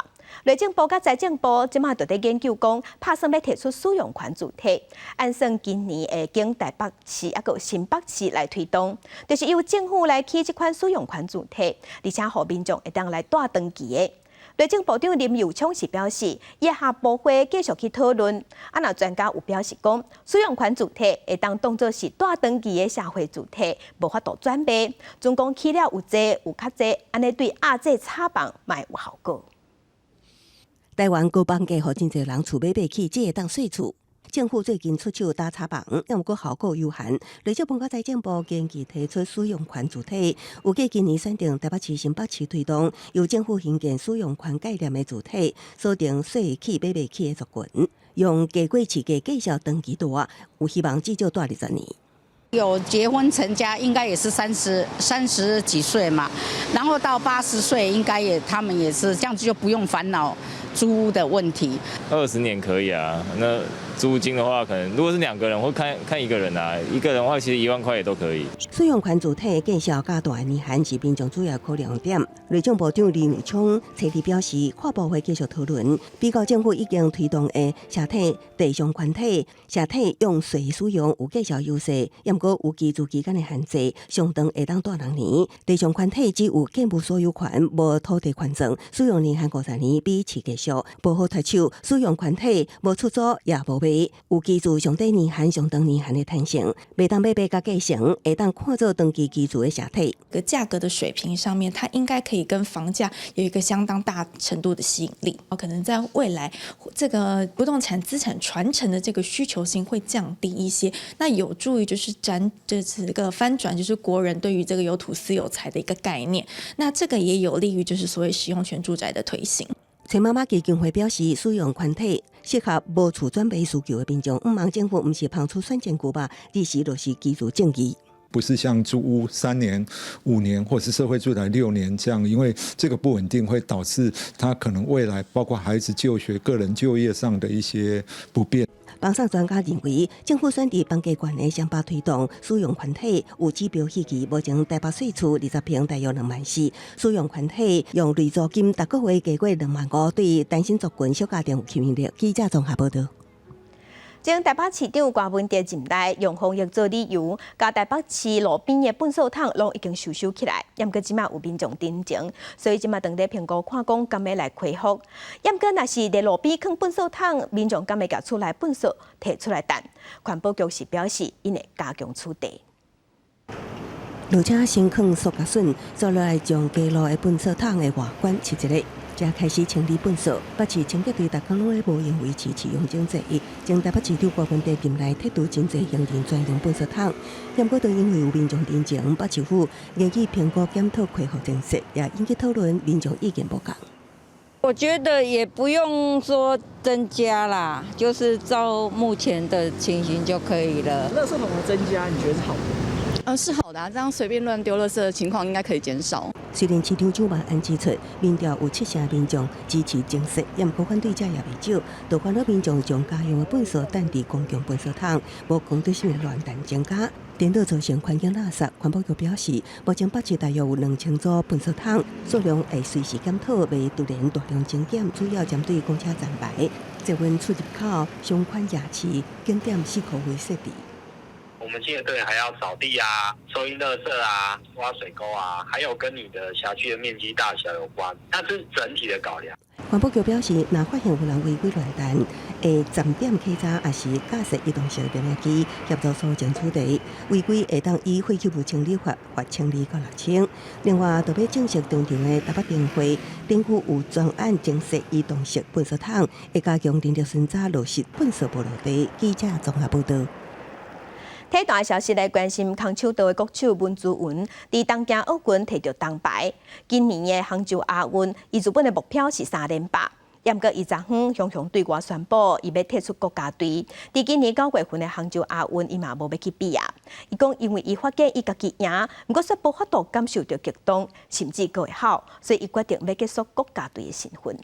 內政部佮財政部這馬就佇研究講，拍算欲提出使用權住體，按算今年會經台北市抑閣新北市來推動，就是由政府來起這款使用權住體，而且予民眾會當來住長期的。內政部長林右昌是表示，伊下部會繼續去討論。啊，若專家有表示講，使用權住體會當當做是住長期的社會住體，無法度轉賣。總共起了有濟有較濟，按呢對壓制炒房嘛會有效果。台灣高房價，予真濟人厝買袂起，只會當稅厝。政府最近出手打炒房，毋過效果有限。內政部佮財政部研究提出使用權住體，預計今年選定台北市、新北市推動，由政府興建使用權概念的住體，鎖定稅會起買袂起的族群，用低過市價繼續長期住，有希望至少住20年。有結婚成家，應該也是30幾歲嘛，然後到80歲，應該也他們也是這樣子，就不用煩惱租屋的問題。 20年可以啊，那租金的話，可能如果是兩個人，會看看一個人啊，一個人的話，其實1萬塊也都可以。使用權住體建設較大的年限是民眾主要考量點。內政部長林右昌初二表示，跨部會繼續討論，比較政府已經推動的社體地上權體，社體用稅使用有價值優勢，毋過有居住期間的限制，上長會當住6年。地上權體只有建物所有權，無土地權狀，使用年限50年，比市價俗，無好脫手。使用權體無出租也無賣，有居住上短年限、上長年限的彈性，袂當買賣佮繼承，會當看做長期居住的社體。個價格的水平上面，它應該可以跟房價有一個相當大程度的吸引力。可能在未來，這個不動產資產傳承的這個需求性會降低一些，那有助於就是轉，這個翻轉，就是國人對於這個有土斯有財的一個概念。那這個也有利於就是所謂使用權住宅的推行。崔媽媽基金會表示，使用權體適合無厝轉賣需求的民眾，毋茫政府毋是芳出選戰久吧，而是就是居住正義。不是像租屋3年、5年，或是社會住宅6年這樣，因為這個不穩定會導致他可能未來包括孩子就學、個人就業上的一些不便。房產專家認為，政府選佇房價懸的雙北推動使用寬體有指標預期，目前台北稅厝20坪大約2萬4，使用寬體用累租金逐個月加過2萬5，對單身族群小家庭有吸引力。記者綜合報導。前台北市長柯文哲任內用防疫做理由，共台北市路邊的糞埽桶攏已經收收起來，毋過這馬有民眾陳情，所以這馬當咧評估看講敢欲來恢復。毋過若是佇路邊囥糞埽桶，民眾敢會共厝內糞埽提出來擲？環保局是表示，𪜶會加強取締。落車先囥塑膠筍，再落來將街路的糞埽桶的外觀拭一下。才開始清理糞埽。北市清潔隊逐工攏咧無閒維持市容整齊。前台北市長柯文哲任內撤除真濟行人專用糞埽桶，毋過都因為有民眾陳情，北市府研議評估檢討恢復政策，也引起討論，民眾意見無仝。我覺得也不用說增加啦，就是照目前的情形就可以了。垃圾桶的增加，你覺得是好的？是好的啊，這樣隨便亂丟垃圾的情況應該可以減少。雖然市長蔣萬安指出，民調有七成民眾支持增設，毋過反對者也袂少，都煩惱民眾將家用的糞埽擲佇公共糞埽桶，無公德心的亂擲增加，顛倒造成環境垃圾。環保局表示，目前北市大約有2000組糞埽桶，數量會隨時檢討，袂突然大量增減，主要針對公車站牌、捷運出入口、商圈夜市、景點四箍位設置。我們清潔隊還要掃地啊、收運垃圾啊、挖水溝啊，還有跟你的轄區的面積大小有關，那是整體的考量。環保局表示，若發現有人違規亂擲，會站點稽查，抑是架設移動式攝影機協助搜證取締。違規會當依廢棄物清理法罰1200到6000。另外，特別正式登場的台北燈會，頂區有專案增設移動式糞埽桶，會加強人力巡查落實糞埽無落地。記者綜合報導。體壇消息來關心，空手道的國手溫姿雲，佇東京奧運提著銅牌。今年的杭州亞運，伊原本的目標是三連霸，毋過伊昨昏雄雄對外宣布，伊欲退出國家隊。佇今年9月份的杭州亞運，伊嘛無欲去比啊。伊講，因為伊發覺伊家己贏，毋過卻無法度感受著激動，甚至閣會哭，所以伊決定欲結束國家隊的身份。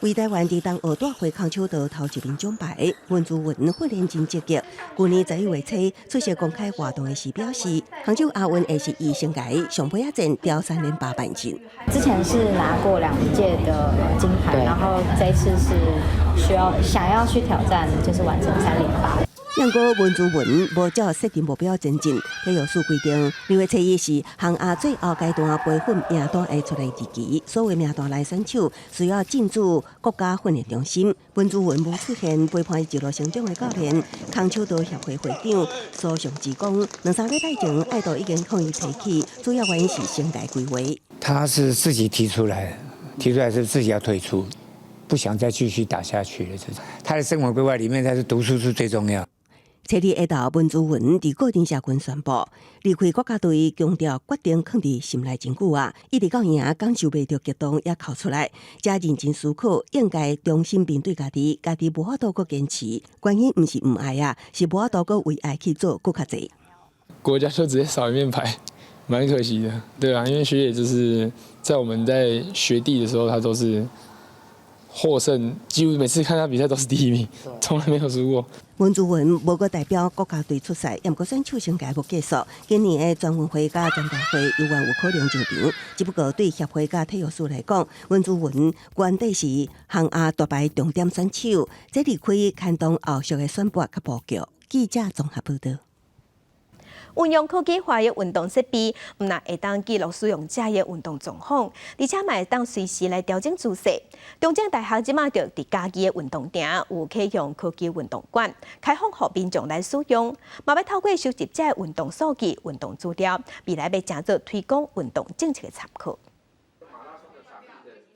為台灣佇東奧帶回空手道頭一面獎牌，溫姿雲訓練真積極。舊年11月初出席公開活動的時表示，杭州亞運會是伊生涯上尾仔戰挑三連霸邁進。之前是拿過兩屆的金牌，然後這一次是需要想要去挑戰，就是完成三連霸。毋過溫姿雲無照設定目標前進，體育署規定，2月初一是杭亞最後階段培訓名單會出來日期，所有名單內選手需要進駐國家訓練中心。溫姿雲無出現，陪伴一路成長的教練，空手道協會會長蘇尚志講，兩三禮拜前愛豆已經向伊提起，主要原因是生涯規劃。他是自己提出來，提出來是自己要退出，不想再繼續打下去了。他的生活規劃裡面，他是讀書是最重要。初二下晝，溫姿雲佇個人社群宣布離開國家隊，強調決定囥佇心內真久啊！一直到贏，感受袂著激動，也哭出來。才認真思考，應該重新面對家己，家己無法度閣堅持。原因毋是毋愛啊，是無法度閣為愛去做閣較濟。國家就直接少一面牌，蠻可惜的，對啊，因為學姐就是在我們在學弟的時候，她都是獲勝，幾乎每次看他比賽都是第一名，從來沒有輸過。溫姿雲無閣代表國家隊出賽，毋過選手生涯無結束。今年的全運會佮全代會猶原有可能上場。只不過對協會佮體育署來講，溫姿雲原底是杭亞奪牌重點選手，這離開牽動後續的選拔佮布局。記者綜合報導。運用科技化的運動設備，毋但會當記錄使用者的運動狀況，而且嘛會當隨時來調整姿勢。中正大學這馬就佇嘉義的運動場有啟用科技運動館，開放予民眾來使用，嘛欲透過收集這運動數據、運動資料，未來欲成做推廣運動政策的參考。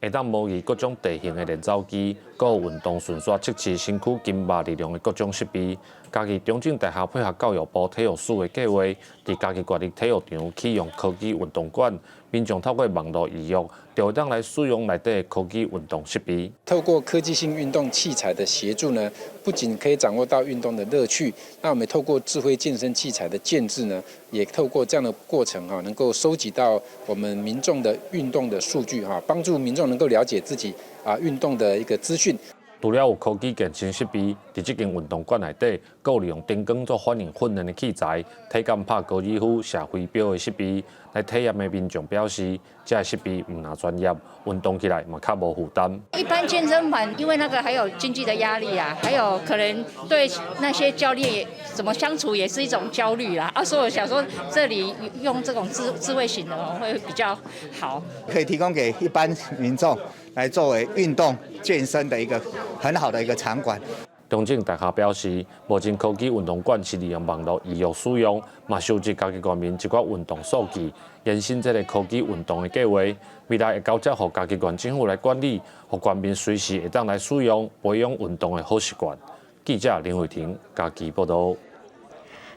會當模擬各種地形的練走機，閣有運動順紲測試身軀筋肉力量的各種設備。嘉義中正大學配合教育部體育署的計劃，佇嘉義國立體育場啟用科技運動館，民眾透過網路預約，就會當來使用內底的科技運動設備。透過科技性運動器材的協助呢，不僅可以掌握到運動的樂趣，那我們透過智慧健身器材的建置呢，也透過這樣的過程哈，能夠收集到我們民眾的運動的數據哈，幫助民眾能夠了解自己啊運動的一個資訊。除了有科技健身設備，佇這間運動館內底，閣有利用燈光做反應訓練的器材，體感拍高爾夫、射飛鏢的設備，來體驗的民眾表示，這个設備毋但專業，運動起來嘛較無負擔。一般健身房因為那個還有經濟的壓力啊，還有可能對那些教練也怎麼相處也是一種焦慮啦。啊，所以我想說，這裡用這種智慧型的會比較好，可以提供給一般民眾來作為運動健身的一個很好的一個場館。中正大學表示，目前科技運動館是利用網路預約使用，嘛收集嘉義縣民一寡運動數據，延伸這个科技運動的計劃。未來會交接予嘉義縣政府來管理，予縣民隨時會當來使用，培養運動的好習慣。記者林慧婷嘉義報導。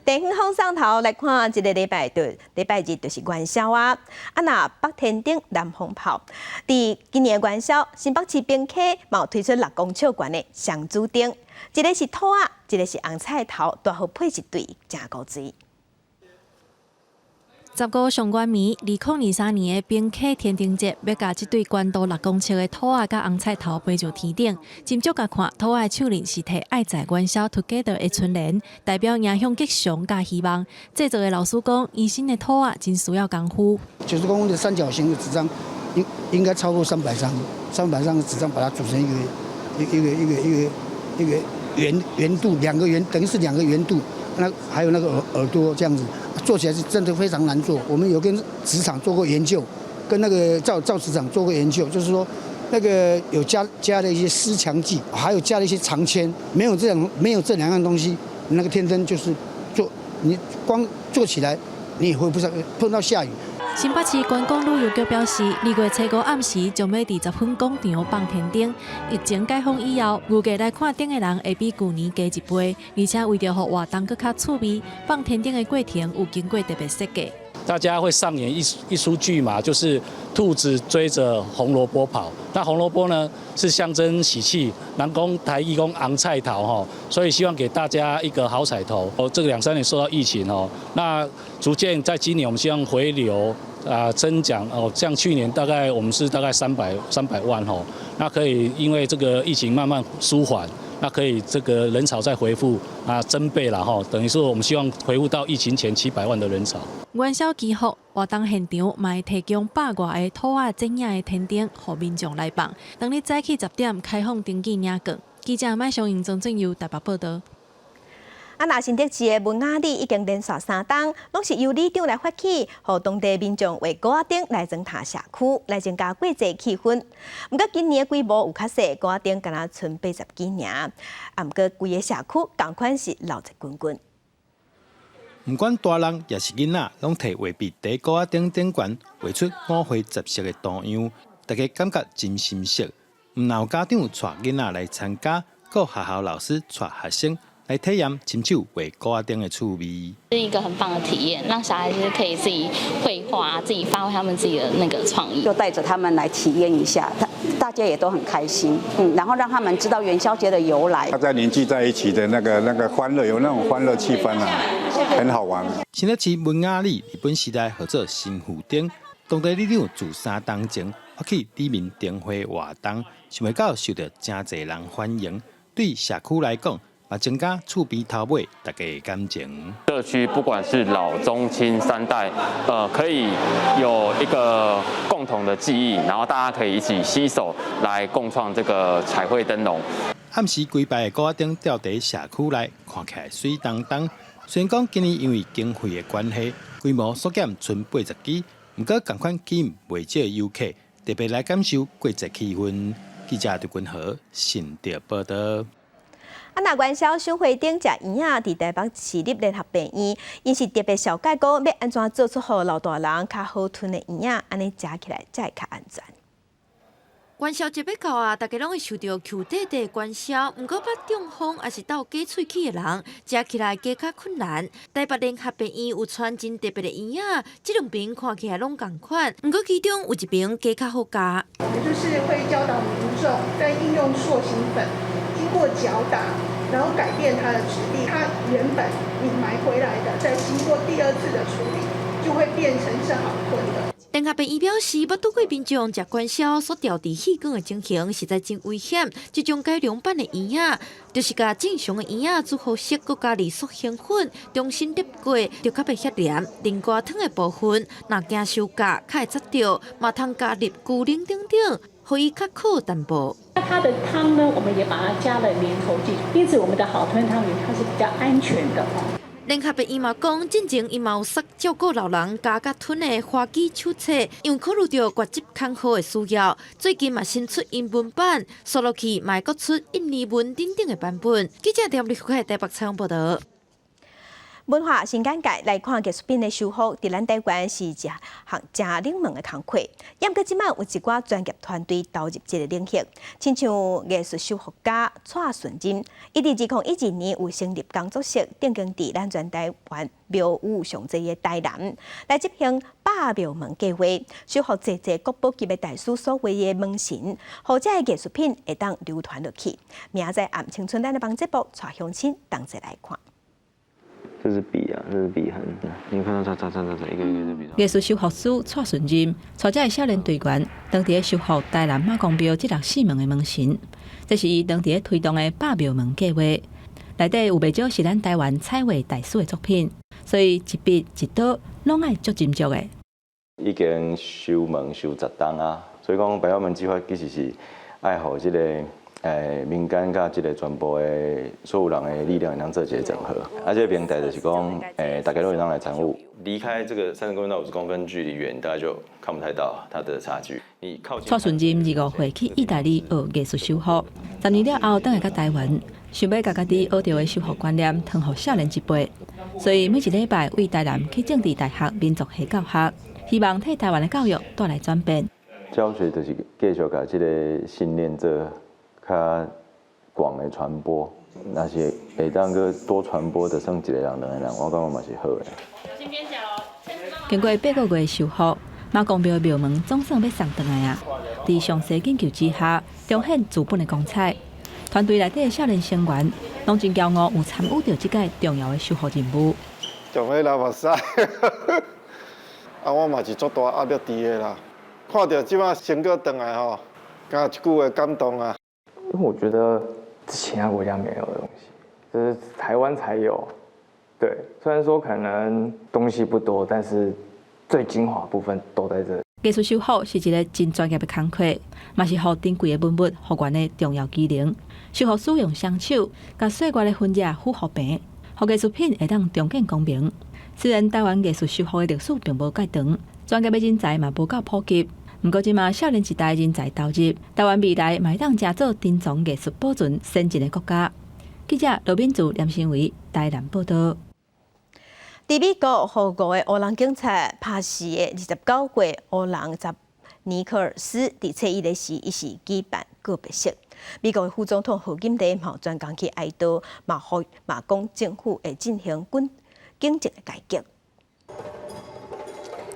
地方風送頭來看，這个禮拜就禮拜日就是元宵啊！啊，若北天燈，南風炮。佇今年元宵，新北市平溪嘛有推出6公尺懸的雙子燈，一个是兔仔，一个是紅菜頭，拄好配一對，誠古錐。15上元暝，2023年的平溪天燈節，欲共這對懸度6公尺的兔仔佮紅菜頭飛上天頂。斟酌共看，兔仔的手鏈是提愛在元宵 together 的春聯，代表迎向吉祥佮希望。製作的老師講，伊新的兔仔真需要功夫。90公分的三角形的紙張，應該超過300張，300張的紙張把它組成一個一個圓度，兩個圓等於是兩個圓度，那還有那個耳朵這樣子。做起來是真的非常難做。我們有跟紙廠做過研究，跟那個造紙廠做過研究，就是說那個有加了一些濕強劑，還有加了一些長鉛，沒有這兩樣東西，那個天燈就是做你光做起來，你也會不上碰到下雨。新北市觀光旅遊局表示，2月初5暗時將欲佇十分廣場放天燈。疫情解封以後，預計來看燈的人會比舊年加一倍，而且為著予活動閣較趣味，放天燈的過程有經過特別設計。大家會上演一齣劇嘛，就是兔子追着紅蘿蔔跑。那紅蘿蔔呢，是象徵喜氣，人講台語講紅菜頭吼，所以希望給大家一個好彩頭。哦，這個兩三年受到疫情哦，那逐漸在今年我們希望回流啊增長哦，像去年大概我們是大概三百萬吼，那可以因為這個疫情慢慢舒緩，那可以這個人潮再恢復啊增倍了吼，等於說我們希望恢復到疫情前700萬的人潮。元宵祈福活動現場嘛會提供百外个兔仔剪影的天燈，予民眾來放。當日早起10點開放登記領券。記者麥尚英、曾俊佑台北報導。啊，若新竹市的文雅里已經連續3冬，攏是由里長來發起，予當地民眾畫鼓仔燈來裝飾社區，來增加過節氣氛。毋過今年的規模有較細，鼓仔燈敢若賰80支爾。啊，毋過規个社區仝款是鬧熱滾滾。毋管大人抑是囡仔，攏提畫筆佇鼓仔燈頂懸畫出五花十色的圖樣，大家感覺真心適。毋但有家長帶囡仔來參加，閣有學校老師帶學生來體驗親手畫鼓仔燈的趣味。是一個很棒的體驗，讓小孩子可以自己繪畫，自己發揮他們自己的那個創意。就帶着他們來體驗一下，大家也都很開心，然後讓他們知道元宵節的由來。大家凝聚在一起的那個歡樂，有那種歡樂氣氛啊，很好玩。新竹市文雅里日本時代號做新富燈，當地里長自3冬前發起里民燈會活動，想袂到受到誠濟人歡迎。對社區來講，嘛增加厝邊頭尾大家的感情。社區不管是老中青三代，可以有一個共同的記憶，然後大家可以一起攜手來共創這個彩繪燈籠。暗時規排的鼓仔燈吊佇社區內，看起來媠當當。雖然講今年因為經費的關係，規模縮減賰80支，毋過仝款吸引袂少遊客，特別來感受過節氣氛。記者劉君和新竹報導。啊，若元宵賞花燈食圓仔，佇台北市立聯合病院，𪜶是特別紹介講，欲按怎做出予老大人較好吞的圓仔，按呢食起來才會較安全。元宵節欲到啊，大家攏會想著搝塊塊元宵，毋過捌中風抑是鬥假喙齒的人，食起來加較困難。台北聯合病院有傳真特別的圓仔，這兩爿看起來攏仝款，毋過其中有一爿加較好咬。我們就是會教導民眾在應用塑形粉，經過攪打，然後改變它的質地，它原本你買回來的，再經過第二次的處理，就會變成是好吞的。聯合病院表示，捌拄過民眾食元宵所掉佇氣管的情形，實在真危險。這種改良版的圓仔，就是共正常的圓仔煮好熟，閣加入塑形粉，重新疊過，就較袂遐黏。另外湯的部分，若驚傷咬，較會紮著，嘛通加入龜苓等等，予伊較靠淡薄。那它的湯呢，我們也把它加了粘稠劑，因此我們的好吞湯圓它是比較安全的。聯合病院嘛講，進前𪜶嘛有捒照顧老人咬佮吞的花枝手冊，因為考慮著抉擇較好的需要，最近嘛新出英文版，紲落去嘛會閣出印尼文等等的版本。記者張立輝台北採訪報導。文化新簡介來看藝術品的修復，佇咱台灣是一項誠冷門的工課。毋過這擺有一寡專業團隊投入這个領域，親像藝術修復家蔡順仁，伊佇2012年有成立工作室，定間佇咱全台灣廟宇上濟的台南，來執行百廟門計畫，修復濟濟國寶級的大師所畫的門神，予這个藝術品會當流傳落去。明仔載暗青春，咱來幫節目帶鄉親同齊來看。這是筆啊，這是筆痕。你看到這這這這一個一個的筆。藝術修復師蔡順仁，帶這个少年隊員，當佇咧修復台南媽公廟這六四門的門神，這是伊當佇咧推動的百廟門計畫。內底有袂少是咱台灣彩畫大師的作品，所以一筆一刀攏愛足斟酌的。已經修門修10冬啊，所以講百廟門計劃其實是愛予這个民間佮這个全部的所有人的力量，會當做一個整合。啊，這个平台就是講，大家攏會當來參與。離開這個30公分到50公分距離遠，大概就看不太到它的差距。你靠近。蔡順仁25歲去意大利學藝術修復，10年了後，轉來到台灣，想欲共家己學著的修復觀念傳予少年一輩，所以每一禮拜為台南去政治大學民族系教學，希望替台灣的教育帶來轉變。教學就是繼續共這个信念做較廣的傳播，若是會當閣多傳播的算一個人、兩個人，我感覺嘛是好的。經過8個月修復，媽公廟廟門總算欲送轉來啊！佇詳細研究之下，重現祖本的光彩。團隊內底的少年成員，攏真驕傲有參與著這个重要的修復任務。就欲流目屎，啊，我嘛是足大壓力佇的啦。看著這擺成果轉來吼，敢一句話感動啊！因為我覺得其他國家沒有的東西，就是台灣才有。對，雖然說可能東西不多，但是最精華部分都在這裡。藝術修復是一个真專業的工課，嘛是予珍貴的文物復原的重要技能。修復師用雙手，共歲月的痕跡撫撫平，予藝術品會當重見光明。雖然台灣藝術修復的歷史並無蓋長，專業的人才嘛無夠普及。毋過這馬少年一代人才投入，台灣未來嘛會當成做珍藏藝術保存先進的國家。記者羅敏珠、連新偉台南報導。佇美國，予五个黑人警察拍死的29歲黑人查尼科爾斯，佇初一的時，伊是舉辦告別式。美國的副總統賀錦麗嘛專工去哀悼，嘛呼嘛講政府會進行軍警政的改革。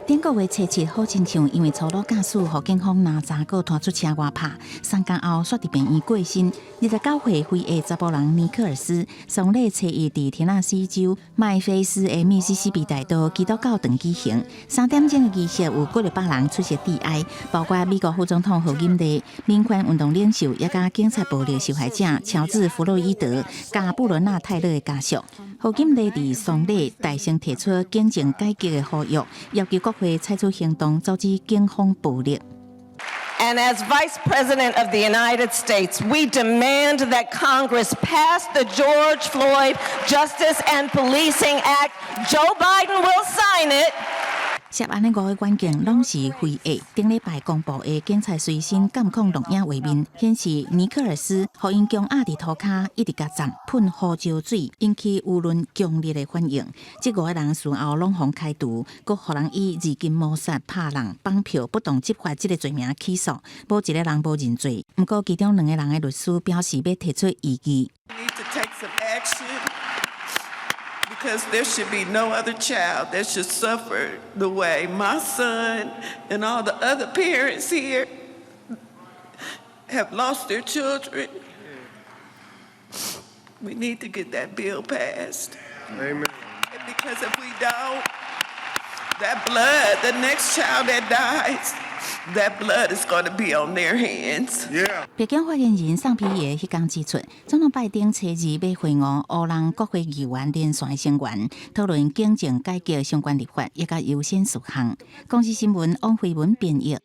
頂個月初七，好親像因為粗魯駕駛，予警方拿查個拖出車外拍，3工後煞佇病院過身。29歲非裔查埔人尼克爾斯，喪禮初一佇田納西州麥菲斯的密西西比大道基督教堂舉行。3點鐘的儀式有幾百人出席致哀，包括美國副總統賀錦麗、民權運動領袖，也佮警察暴力受害者喬治·弗洛伊德、佮布倫納泰勒的家屬。賀錦麗佇喪禮大聲提出警政改革的呼籲，要求國會採取行動，阻止警方暴力。 And as Vice President of the United States, we demand that Congress pass the George Floyd Justice and Policing Act. Joe Biden will sign it. 涉案的五个軟件攏是非法。頂禮拜公布的警察隨身監控錄影畫面顯示，尼克爾斯予𪜶強壓佇塗跤，一直共站噴胡椒水，引起輿論強烈的反應。這五個人事後攏予開除，閣予人以二級謀殺、拍人、綁票、不當執法這个罪名起訴，無一个人無認罪。毋過其中兩个人的律師表示欲提出異議。 Because there should be no other child that should suffer the way my son and all the other parents here have lost their children. We need to get that bill passed. Amen. Because if we don't, that blood, the next child that dies, that blood is going to be on their hands. Yeah. 白宮發言人桑皮耶彼工指出，總統拜登初二欲會晤烏人國會議員連線成員，討論警政改革相關立法，以及優先事項。公視新聞王慧文編譯。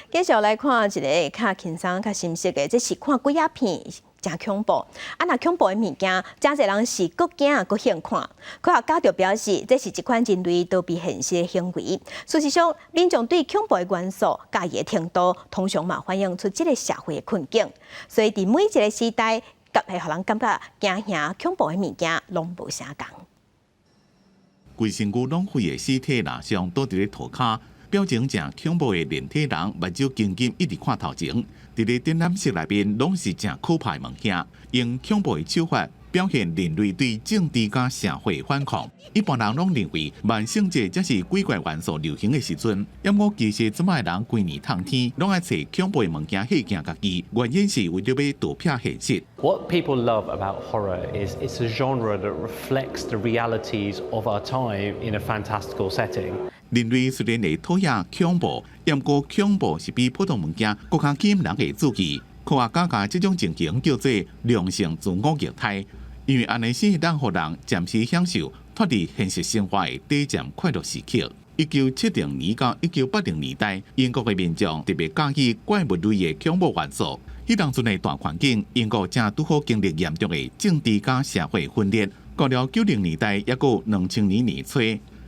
繼續來看一个較輕鬆、較心適的，這是看鬼仔片。誠恐怖，啊！若恐怖的物件，誠濟人是閣驚閣興看。科學家就表示，這是一款人類逃避現實的行為。事實上，民眾對恐怖的元素佮意的程度，通常嘛反映出這个社會的困境。所以，佇每一个時代，佮會予人感覺驚嚇恐怖的物件，攏無相仝。規身軀攏血的屍體蠟像倒佇咧塗跤，表情誠恐怖的連體人，目睭緊緊一直看頭前。佇咧展覽室內面，攏是誠可怕的物件，用恐怖的手法表現人類對政治佮社會反抗。一般人攏認為萬聖節才是鬼怪元素流行的時陣，毋過其實這擺的人規年冬天攏愛揣恐怖的物件嚇驚家己，原因是為著欲逃避現實。 What people love about horror is it's a genre that reflects the realities of our time in a fantastical setting. 人類雖然會討厭恐怖，毋過恐怖是比普通物件閣較吸引人的注意。科學家共這種情形叫做良性自我虐待，因為按呢先會當予人暫時享受脫離現實生活的短暫快樂時刻。1970年到1980年代，英國的民眾特別佮意怪物類的恐怖元素。彼當陣的大環境，英國正拄好經歷嚴重的政治佮社會分裂。過了90年代，抑閣2000年年初，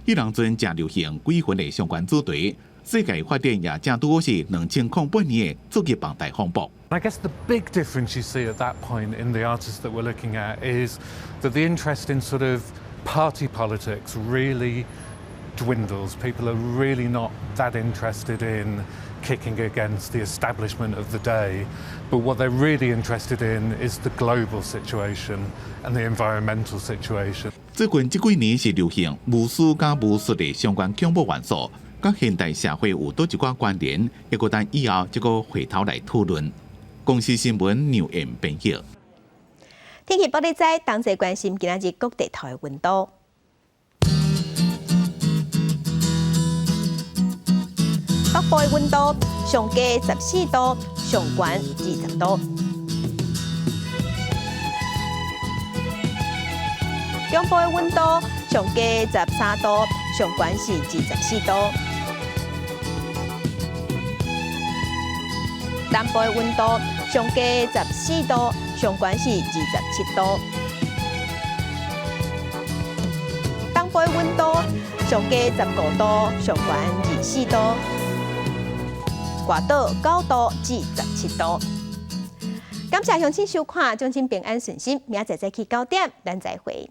彼當陣誠流行鬼魂的相關主題。世界發展也正拄好是2008年的次級房貸風暴。 I guess the big difference you see at that point in the artists that we're looking at is that the interest in sort of party politics really dwindles. People are really not that interested in kicking against the establishment of the day. But what they're really interested in is the global situation and the environmental situation. 最近這幾年是流行巫師佮巫術的相關恐怖元素，佮現代社會有佗一寡關聯，猶閣等以後這個回頭來討論。公視新聞梁燕編譯。天氣報你知，同齊關心今仔日各地頭的溫度。北部的溫度上低14度，上懸20度。中部的溫度上低13度，上懸是24度。南部的溫度上低14度，上懸是27度。東部的溫度上低15度，上懸24度。外島9度至17度。感謝鄉親收看，祝恁平安順心，明仔載早起9點，咱再會。